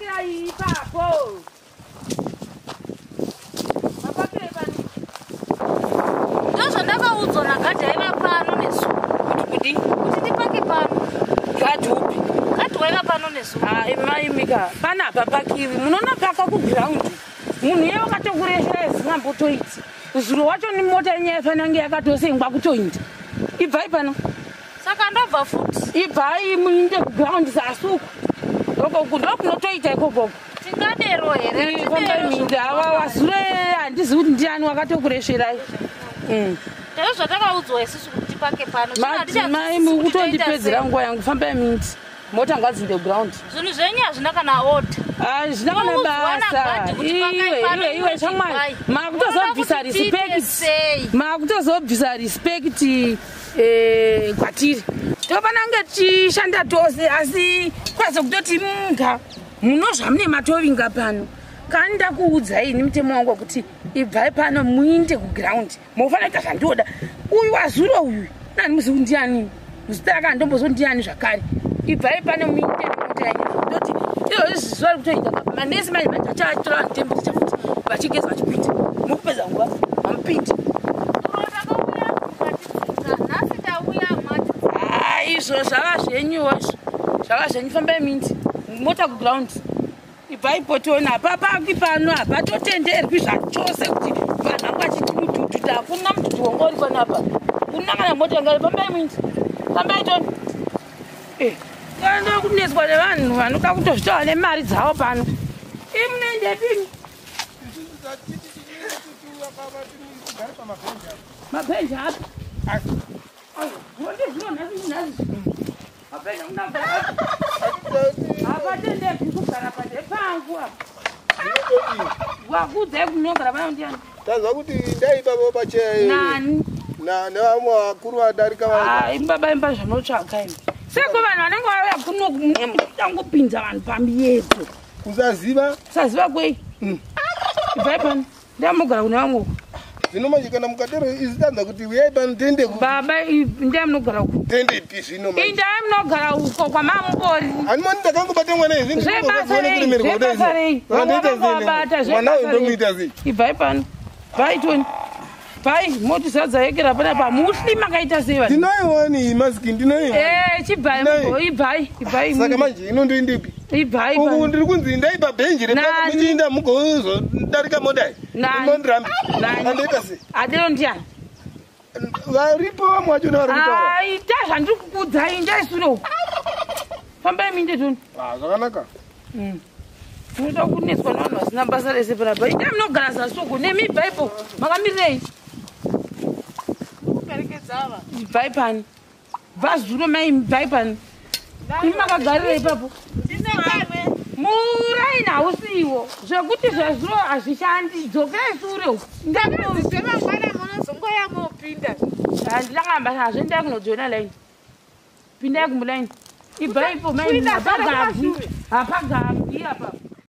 Mapakira ipapo. Mapakira pano. Ndozvandakaudzwa nagadhi aiva pano nezuro. Kuti kudi? Kuti ndipake pano. Gadhi upi? Gadhi waiva pano nezuro. Ah, maimika. Pana hapapakiri. Munoona paka kuground. Munhu iye wakatokureshera zvingambotoiti. Zuro wacho ni mota yenyu yaifanira kunge yakatosengwa kutoinda. Ibvai pano. Saka ndobva futi. Ibvai muinde kuground zasi uku. Ndoko ndokunotoita ikokoko. Tingadero here? Fambai muinde. Awa wazuro handizivi kuti ndiani wakatokuresherai. Ndazvo zvatakaudzwa isusu kuti tipake pano. Mai mukutondipedzera nguva yangu. Fambai muinde. Mota ngadzinde ground. Zvinhu zvenyu hazvina kana order. Hazvina kana basa. Iwe iwe shamwari. Makutozobvisa respect. Makutozobvisa respect kwatiri. Tofana kunge tichishanda tose asi kwaze kutoti mga munozvamune matovinga pano. Kani ndakuudzai ini mutemo wangu wekuti ibvai pano muinde kuground. Mofanira kuita zvandinoda. Uyu wazuro uyu nani muzivi ndiani? Zita rake handombozivi ndiani zvakare. Ibvai pano muinde nemota yenyu. Ndoti izvozvi zuva rikutoita manesi manje manje achatora vanhu temperature futi vachigeza vachipinda. Mukupedza nguva hamupindi. Izvo zvava zvenyuwo izvo. Zvava zvenyu fambai muinde. Mota kuground. Ibvai potiona hapapakwi pano hapatotenderwi zvachose kuti vanhu vangu vachiti mudhudhu hakuna mudhudhu wanga uri panapa. Kuna kana mota yanga iri fambai muinde. Fambai toni. Kana kunetswa nevanhu vanoda kutozvitaura nemari dzavo pano. Imi munoendepi? Mabhenji api? Hapatendeki kugara pandepangu apa. Wakuudzai kunogara pano ndiani? Tanzwa kuti ndai baba pacheya. Nani? Na nevamwe vakuru vadarika va. Ah, imba baba imba zvanotsvaga imi. Seko vanhu vanenge vauya kuno mune vanhu pamiyedzo. Kusaziva? Kusaziva kwei? Ibvai pano. Ndamugara kune vamwe uko. Zvino manje kana mukadero isu tanzwa kuti uyai pano tiende ku. Baba ndai munogara uko. Tiende ipi zvino manje? Indai munogara uko kwamamubori. Ani mani ndakangobata mwana izvi Zvebasa rei? Zvebasa rei? Mwana Mwana uyu ndomuita sei? Ibvai pano. Bvai Tony. Bvai moti sadza yekera pana pa muhli makaita sei vanhu? Ndinoiwani iyi maski ndinoiwani. Chibvai ibvai ibvai. Saka manje inondoendepi? Ibvai. Uku ndiri kunzi ndai pabhenji repano muchiinda mugozodarika modai. Mondirambi. Andoita sei? Adero ndiani? Varipo vamwe vacho nevari kutaura. Ah, ita zvandiri kukuudzai indai sure uko. Fambai muinde Tony. Ah, zvakanaka. Munoda kunetswa nevanhu vasina basa rese panapa. Indai munogara zasi uko nemi ibvaipo. Makamirirei? Kuperekedza ava. Ibvai pano. Bva zuro mai ibvai pano. Imi makagarira ipapo. Muraini hausiwo. Zvekuti zvezuro hazvishandi. Dzokerai sure uko. Ndakuzvemangwana munozongoya mopinda. Handina kamba hazvo ndai kunojoina line. Pindai kumulaini. Ibvai ipo mai hapagabvi. Hapagabvi.